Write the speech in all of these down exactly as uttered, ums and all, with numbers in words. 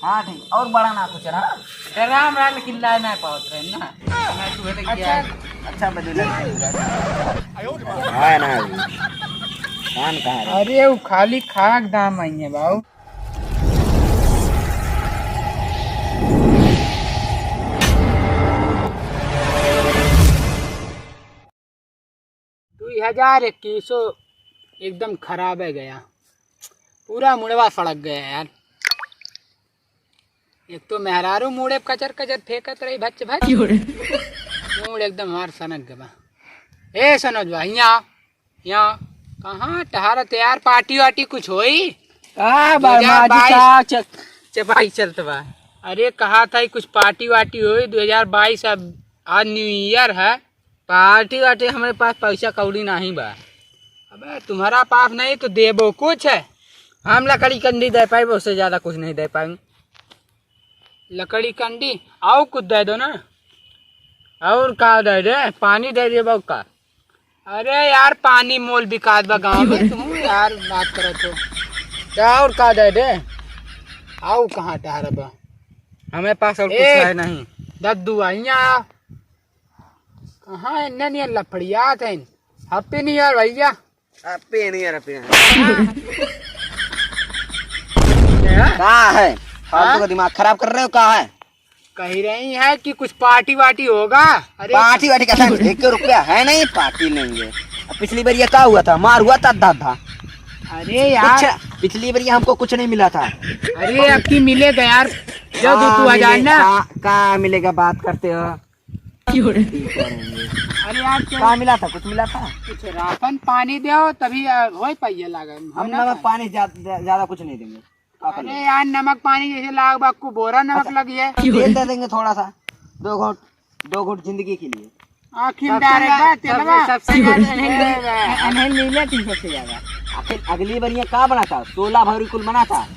हाँ, ठीक। और बड़ा ना कुछ ना। डराम रहा, लेकिन लाए ना पावत रहे ना। मैं तू है अच्छा। अच्छा, बदला। हाँ ना, अभी। कान कहाँ रहे? अरे, वो खाली खाक दाम आई है, बाबू। दुई हजार इक्कीसो एकदम खराब है गया, पूरा मुड़वा सड़क गया यार। एक तो मेहरारू मुड़े कचर कचर फेंकत रही, भच भच। क्यों रे? मुड़ एकदम हमार सनक गवा। ए सनोज बा, हियाँ, हियाँ। कहाँ टहरत यार, पार्टी वार्टी कुछ होई? का बा, दो हजार बाईस। का च-, चपाई चलत बा? अरे, कहा था कुछ पार्टी वार्टी होई, दो हजार बाईस अब, आज न्यू ईयर है। पार्टी वार्टी, हमरे पास पैसा कौड़ी नहीं बा। अबे, तुम्हारा पास नहीं तो देबो कुछ है। हम लकड़ी कंडी दे पाएब, उससे ज्यादा कुछ नहीं दे पाएब। लकड़ी कंडी, आओ कुछ दे दो ना। और का दे दे? पानी दे दे, बाबू का? अरे यार, पानी मोल बिकात बा गाँव में, तुम यार बात करत हो। क्या और का दे दे? आओ कहाँ टहरबा? हमें पास और कुछ ए, है नहीं। दद्दू, यहाँ कहाँ इन्ने नियर लफड़ियात हैं? Happy New Year भैया। Happy New Year, Happy New Year। का है? फालतू हाँ? का दिमाग खराब कर रहे हो, का है? कह रही है कि कुछ पार्टी वार्टी होगा। अरे पार्टी वार्टी का है? एक रुपया है नहीं, पार्टी लेंगे। अब पिछली बार ये का हुआ था? मार हुआ था, दादा। अरे यार। कुछ, पिछली बार ये हमको कुछ नहीं मिला था। अरे, अब की मिलेगा यार? जब का तू आ जाए मिले-, ना। का, का मिलेगा, बात करते हो? क्यों रे? अरे यार, तो का मिला था? कुछ मिला था? कुछ राशन पानी दो, तभी, आ, होई पाइए लागे। हम होना नमक था। पानी ज्या-, ज्या-, ज्यादा कुछ नहीं देंगे। का कर अरे लो? यार, नमक पानी जैसे लाग बा, को बोरा नमक अच्छा, लगी है। तेल दे देंगे थोड़ा सा, दो घूंट, दो घूंट जिंदगी के लिए। आखिर सबसे डायरेक्ट ज्यादा, बात है सबसे, ना। सबसे ज्यादा अनहेल, अरे वाह। अनहेल लीले थी सबसे ज्यादा। आखिर अगली बार ये का बना था? सोलह भौरी कुल बना था,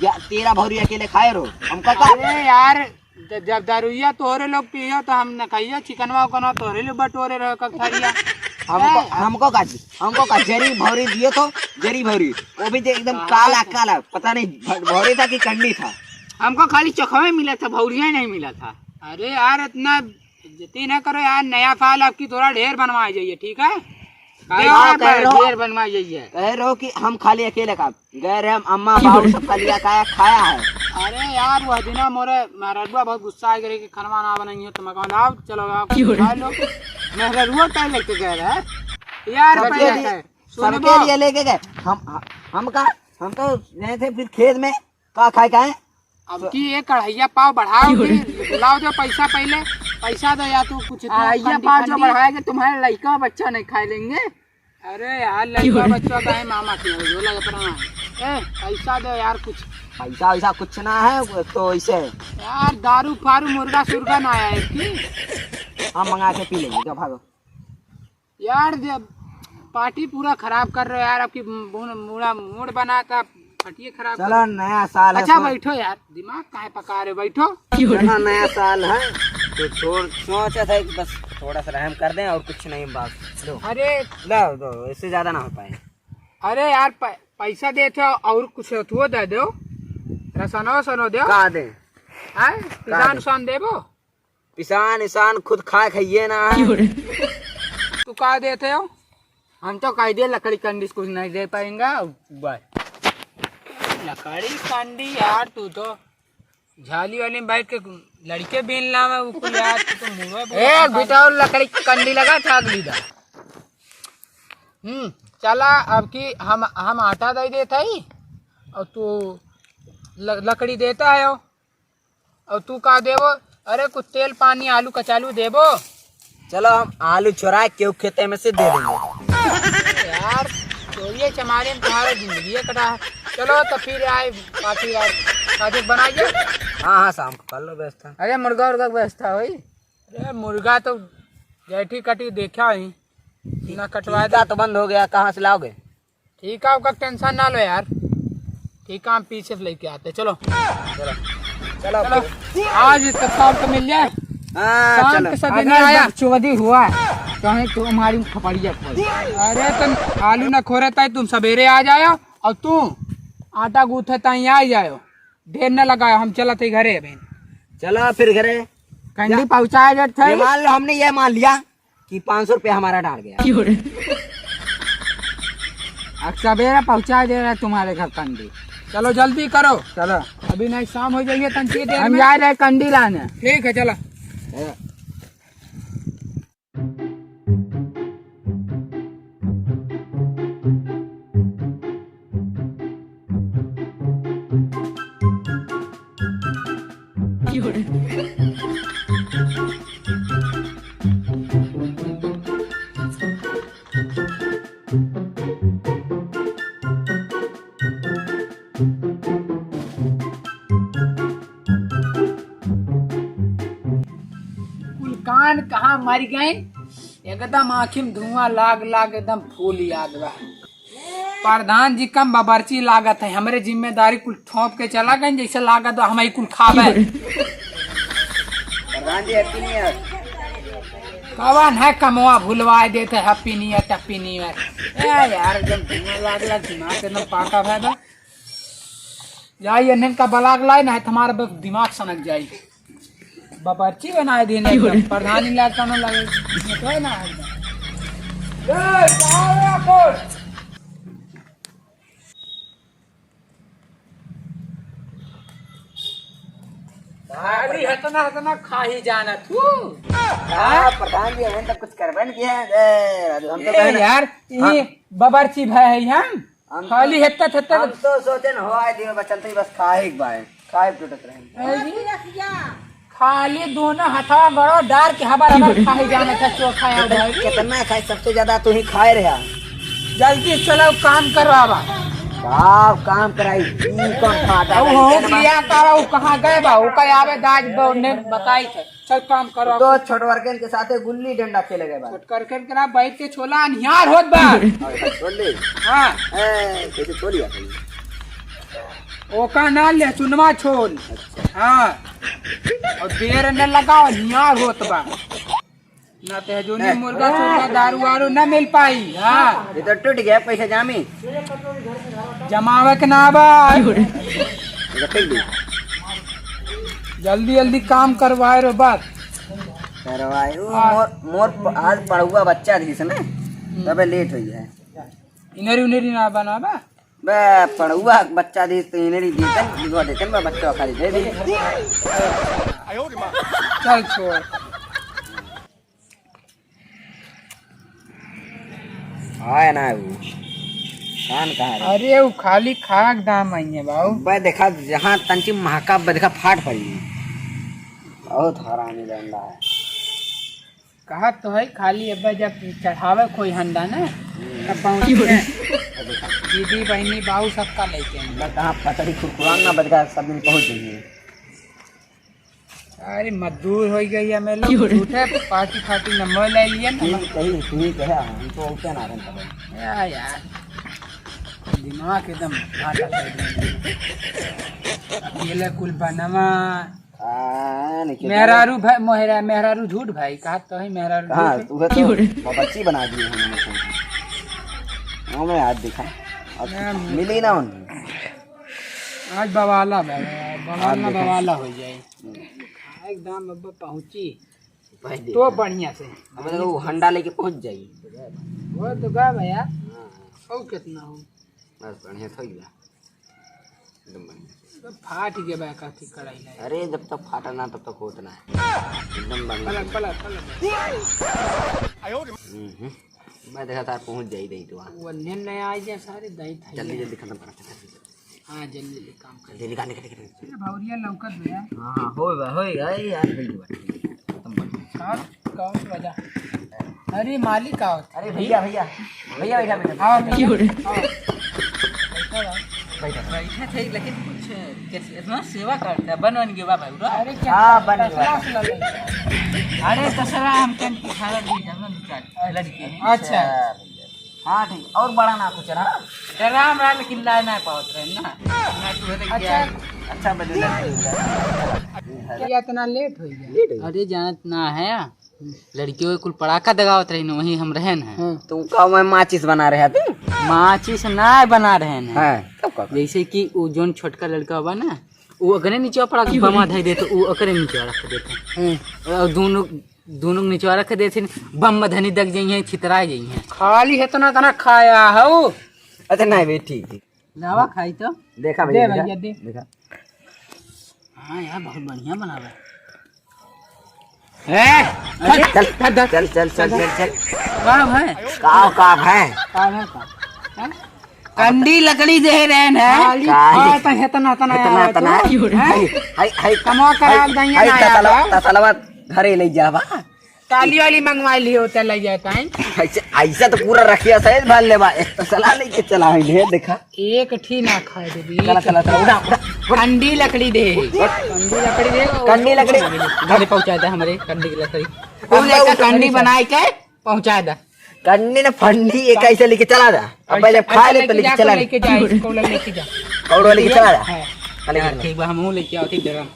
या तेरह भौरी अकेले खाए रहो? हमका का? अरे यार, ज-, जब दारुइया तोहरे लोग पियो तो हम न खाइयो, चिकनवा उकनवा तोहरे लोग बटोरे रहो कक थरिया। हमको, हैं? हमको का, हमको का जरी भौरी दियो तो, जरी भौरी, वो भी जो एकदम कहाँ काला से? काला, पता नहीं भ-, भौरी था कि कंडी था। हमको खाली चोखवे मिला था, भौरिया ही नहीं मिला था। अरे यार, इतना इज्जती ना करो यार, नया साल आपकी थोड़ा ढेर बनवाए जाइए, ठीक है? काहे हाँ, कह रहे हो? ढेर बनवाए जाइए। कह रहे हो कि हम खाली अकेले का गए रहे, हम अम्मा बाबू सबका लिया खाया, खाया है। अरे यार, वह दिना मोरे मेहररुआ बहुत गुस्सा आ गए कि खनवा ना बनाई हो, तो मैं कहूँ, "आओ, चलो, आओ, खा लो।" मेहररुआ तय लेके गए रहे यार, सबके पहले लिए, है। सुन सबके बो। लिए लेके गए। हम, हम का, हम तो गए थे फिर खेत में, का खाए का है? अब की एक कढ़ैया पाव बढ़ाओ कि बुलाओ, दो पैसा पहले, पैसा दो या तू कुछ तो कढ़ैया पाव जो बढ़ाएगा, तुम्हारे लइका बच्चा नहीं खाए लेंगे। अरे यार, लइका बच्चा का है मामा के, जो लगे पर हाँ। ए, पैसा दो यार कुछ। पैसा वैसा कुछ ना है, वो तो ऐसे है। यार, दारू फारू, मुर्गा सुर्गा ना आया है की? हम मंगा के पी लेंगे, क्या भागो। यार, जब पार्टी पूरा खराब कर रहे हो यार, आपकी बूढ़, बूढ़ा मूड बना था, पार्टी खराब कर चलो, रहे हो। नया साल है, अच्छा, सो- बैठो यार, दिमाग काहे पका रहे हो, बैठो। चलो, नया साल है, तो छोड़, सोचा था कि बस थोड़ा सा रहम कर दें और कुछ नहीं, बस लो। अरे, लो, दो, इससे ज्यादा ना हो पाए। अरे यार, प-, पैसा देते हो और कुछ होतुओ दे दो, रसनो सनो दो। का दे? हैं? का किसान दे? उसान देबो? पिसान इसान खुद खाए खाइए ना है। क्यों रे? तू का देते हो? हम तो कह दिए लकड़ी कंडी से कुछ नहीं दे पाएंगे। बस। लकड़ी कंडी यार, तू तो झाली वाली में बैठ के लड़के बीन लावे, वो कुल यार, तू तो मुड़वा बोला ए, था। बेटा, और लकड़ी कंडी लगा था अगली बार। हम्म, चला, अब की हम, हम आटा दे देता ही, और तू ल-, लकड़ी देता है हो। और तू का देबो? अरे कुछ तेल पानी, आलू कचालू देबो? चलो हम आलू चुरा के केहू खेते में से दे देंगे। यार, चोरिये चमारे में तुम्हारा जिंदगी कटा है। चलो तो फिर आए पार्टी यार, काजू बनाइए। हाँ, हाँ, शाम को कर लो व्यवस्था। अरे मुर्गा उर्गा की व्यवस्था होई? अरे मुर्गा तो जैठी कटी देखा ही, ना कटवा दे। तो बंद हो गया, कहाँ से लाओगे? ठीक है, आपका टेंशन ना लो यार, ठीक है, हम पीछे से लेके आते, चलो। चलो। चलो, चलो। फिर। आज तत्काल तो मिल जाए। हाँ, शाम चलो। के सभी नहीं अगर आया। बकचोदी हुआ, तो हमें तो हमारी खपड़िया खोल। अरे, तुम आलू ना खोरे ताई, तुम सवेरे आ जाओ, और तू आटा गूंथे ताई आ जाओ। ढेर न लगाओ, हम चलत है घरे अबहिन। चला फिर घरे। कंडी जा। पहुँचाए देत है। ये मान लो, हमने ये मान लिया कि पाँच सौ रुपया हमारा डाल गया। अब सवेरे पहुँचा दे रहा तुम्हारे घर कंडी। चलो जल्दी करो। चलो। अभी नहीं शाम हो जाइए, तंची देर हम में। जा रहे कंडी लाने। ठीक है, चला। कुल कान कहाँ मर गए, एकदम आँखी में धुआं लाग लाग एकदम फूल आग बा। प्रधान जी कम बाबर्ची लागत है, हमरे जिम्मेदारी कुल ठोंप के चला गए, जैसे लागत बा हम ही कुल खाबे। प्रधान जी, Happy New Year। कवन है कमवा भुलवाए देते Happy New Year, Happy New Year। ए यार, एकदम धुआं लाग लाग दिमाग एकदम पाका भय बा। जाई एन्हन का बलाग लाई, नहीं तो हमारा बस दिमाग सनक जाई। बाबर्ची बनाए दिन एकदम। प्रधानी लाग कौनो लगे, इसमें तो है ना एकदम। ए, कहाँ गया कौन? अरे हतना हतना खा ही जाना तू। हाँ, प्रधान जी, हमन तो कुछ करबे नहीं किया है। ए, राजू, हम तो ए, कहे ना। यार, हाँ। ये बाबर्ची भाई है हम। हम तो, खाली हेत्ता थेत्ता हम तो सोचे न हो आए दियो, बस चलते ही बस खाए एक बार, खाए टूटत रहे। है जी? खाली दोनों हथवा गड़ो डार के हबर हबर खाए जाना था चोखा या भाई। कितना खाए, सबसे ज्यादा तू ही खाए रहा। जल्दी चलो काम करो अब। साहब काम कराई, ई कौन खाता अब है? हो गया का, वो कहाँ गए बा? वो कहीं आवे दाज बा, उन्हें बताई थे। चल काम करो। तो छोटवरकन के साथे गुल्ली डंडा खेले गए बा। छोटकरकन के ना बैठ के छोला अनिहार होत बा। अरे छोल ले। हाँ। ए, कैसे छोल लिया था ये? ओका ना ले, चुनमा छोल। अच्छा। हाँ। और बेर न लगाओ, अनिहार होत बा। ना ते जोनी ए। मुर्गा, चोखा, दारू वारू ना मिल पाई। हाँ। ये तो टूट गया पैसा जामी। जमावे के ना बा। ये तो फेंक दी। जल्दी जल्दी काम करवाए रो बस। करवाए। वो हाँ। मोर, मोर प-, आज पढ़ुआ बच्चा दिहिस ना, हम्म। तबे लेट हुई है। इनरी उनरी ना बनावा। बे, पढ़ुआ बच्चा दिहिस तो इनरी देतन, दिखवा देतन, बे, बच्चा खाली दे दे। चल छोड़। आए ना वो। कान कहाँ रे? अरे, वो खाली खाक दाम आई है बाबू। बे, देखा, जहाँ तंची महका, बे, देखा, फाट पड़ी। बहुत हरामी डंडा है। कहा तो है, खाली अब जब चढ़ावे कोई हंडा ना, हम्म। तब पहुँच गए। दीदी, बहनी, बाऊ सबका लेके आएंगे। बे, कहाँ पतरी खुरखुरान ना, बे, देखा, सब दिन पहुँच जाएंगे। अरे मजदूर हो गई है, मैं लोग झूठे पार्टी फार्टी नंबर ले लिए ना। ठीक कही, ठीक है, हम तो उठे ना रहन तब। या यार, दिमाग एकदम घाटा कर दिया। अकेले कुल बनवा। हाँ, नहीं, क्या मेहरारू भाई, मोहरा, मेहरारू झूठ भाई, कहा तो है मेहरारू हाँ, झूठ है। तू है तो बच्ची बना दिए हमने। हमें आज देखा, आज मैं मिली ना उन्हें। आज बवाला बा, बवाला, आज देखा। बवाला हो जाए। हम्म। एकदम अब पहुँची। भाई तो देखा। बढ़िया से। अब तो वो हंडा लेके पहुँच जाई। वो तो गा भैया। हाँ। और कितना हो? बस बढ़िया था ही बा। एकदम बढ़िया। तो फाट गया बा, काफी कढ़ाई है। अरे, जब तक फाटा ना, तब तक होत ना है। एकदम बढ़िया। पलट, पलट, पलट। हम्म, हम्म। मैं देखा था, पहुँच जाई रही तो वहाँ। वो नींद नहीं आई जा सारे, दही था जल्दी, ये। जल्दी खत्म करा, खत्म करा। हाँ, जल्दी, जल्दी काम कर। जल्दी निकाल, निकाल, निकाल। ये भौरिया लौकत भैया। हाँ, हाँ, होए बा, होए बा, ए यार, बिल्कुल बा। खत्म कर। का, का वजह? अरे, मालिक आओ। अरे, भैया, भैया, भैया, बैठा, बैठा। हाँ, भैया। क्यों रे? हाँ। बैठा बा। बैठा। बैठा थे, लेकिन कुछ कैसे, इतना सेवा करता है, बन, बन गया भाई, उड़ा। अरे, क्या हाँ, बन गया। तसला से लगे। अरे, तसला हम कन की खाना दी, हम लोग लड़के हैं। अच्छा। हाँ, ठीक। और बड़ा ना कुछ रहा? डराम रहा, लेकिन लाए ना पावत रहे ना। ना तू है तो अच्छा। क्या? अच्छा, बजे लड़के हो गए। क्या इतना लेट हो गया? लेट हो गया। अरे, जानत ना है, लड़कियों के कुल पड़ाका दगावत रही ना, वहीं हम रहन हैं। हाँ। तो का मैं माचिस बना रहे थे? माचिस ना बना रहे हैं। हाँ, तब का? जैसे कि वो जोन छोटका लड़का बा ना, वो ओकरे नीचे पड़ा, बमा धई देत, वो ओकरे नीचे रख देत। हम्म। और दोनों, दोनों नीचे रख देत, बम धनी दग जाई हैं, छितरा जाई हैं। खाली हेतना तना खाया हौ। अच्छा, नहीं बे, ठीक, ठीक। लावा खाई तो। देखा दे भैया, भैया, देखा, दे। देखा। हाँ यार, बहुत बढ़िया बनावे। ए, अरे, चल, चल, चल, चल, चल, चल, चल, चल। का है? का, का है? का है का? हैं? कंडी लकड़ी दे रहे हैं। खाली का है? हाँ, तो हेतना, हेतना हेतना, यार, हेतना। तू। हैं? हाय, हाय, हाय, कमा करा हाय, दइया हाय, ना यार। तसलवा, तसलवा घरे ले जावा। ताली वाली मंगवा ली होता, ले जाता है। ऐसे, ऐसे तो पूरा रखिया सही भर लेवा, एक तसला लेके चला है, ढेर देखा। एक ठी ना खाए देबी। चला, चला, चला, उठा, उठा, उठा। कंडी लकड़ी दे। कंडी लकड़ी दे। कंडी लकड़ी। घरे पहुंचा दे हमरे कंडी की लकड़ी। कौन उनका जाऊँ कंडी कंडी बनाए के पहुंचा दे। कंडी ना फंडी, ये कैसे लेके चला जा? अब पहले ऐसा, खा ऐसा ले, तो लेके लेके जा, चला तो जा। लेके जा, इसको लेके जा। और लेके चला जा। हाँ। हाँ, लेके हाँ, चला। ठीक बा, हमहूँ लेके आओ, ठीक जगह।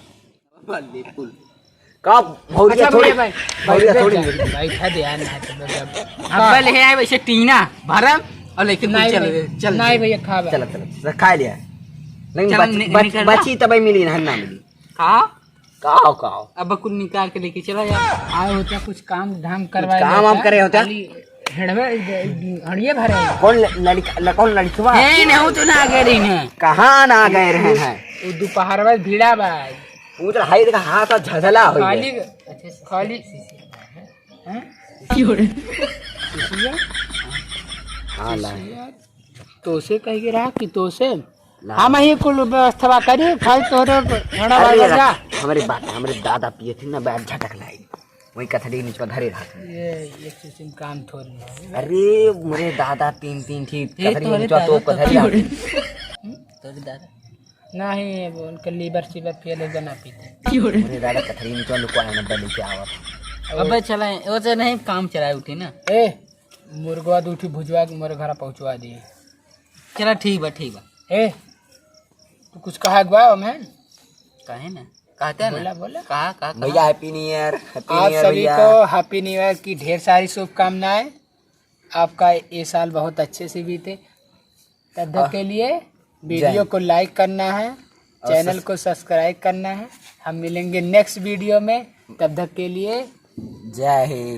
का भौरिया अच्छा, थोड़ी, भैया, भाई, भौरिया भाई, थोड़ी। भाई, भाई, बैठा दे यार, ना तो मतलब, अब ले आए वैसे टीना भरम और लेके तू नहीं चल, भैया, चल। नहीं भैया, खा बा। चल, चल, चल, खा लिया। लेकिन चल, बच-, नि-, बच-, निकल जा। बची तबे मिली ना, ना मिली। का? का हो, का हो? अब कुल निकाल के लेके चला जा। आए होता कुछ काम धाम कुछ करवाए काम वाम होता। करे होता? खाली हेड़वे, हड़िए भरे। कौन ल-, लड़का, ल-, कौन लड़कवा? ए, नहीं, तू ना गए रही ने। कहाँ ना गए रहे हैं? वो दोपहर में भीड़ा बा। वो तो हाई देखा, हाथ झझला हो गया। खाली, खाली। हैं? क्यों रे? हाँ, ला। तोसे कह के रहा कि तोसे ला। हम ही कुल व्यवस्था करी, खाली तोरे हेड़ा अरे वाला रख, जा। हमरे बात, हमरे दादा पिए थे ना, बैठ झटक लाई। वही कथरी निचवा धरे रहत है। ये, ये किसिम काम थोड़ी है। अरे, मोरे दादा तीन, तीन ठी ये कथरी तोरे निचवा दादा तो तो कथरी क्यों रहत रे? है। हम्म, तोरे दादा। नहीं, वो उनके liver सीवर fail हो गया, ना पीते। क्यों रे? मोरे दादा कथरी निचवा लुकवा है ना, बलि के आवत। अबे चला, वो से नहीं काम चलाए उठी ना। ए, मुर्गवा दू ठी भुजवा के मोरे घरा पहुँचवा दिए। चला ठीक बा, ठीक बा। ए, तू कुछ कहा अगुआ ओमे? काहे ना? कहते हैं ना। बोला, बोला। कहा, कहा, कहा। भैया, Happy New Year, Happy New Year आप सभी भैया। को Happy New Year की ढेर सारी शुभकामनाएं। आपका ये साल बहुत अच्छे से बीते। तब तक हाँ। के लिए जय video हिंद। को like करना है, और channel सस- को subscribe करना है। हम मिलेंगे next video में, तब तक के लिए जय हिंद।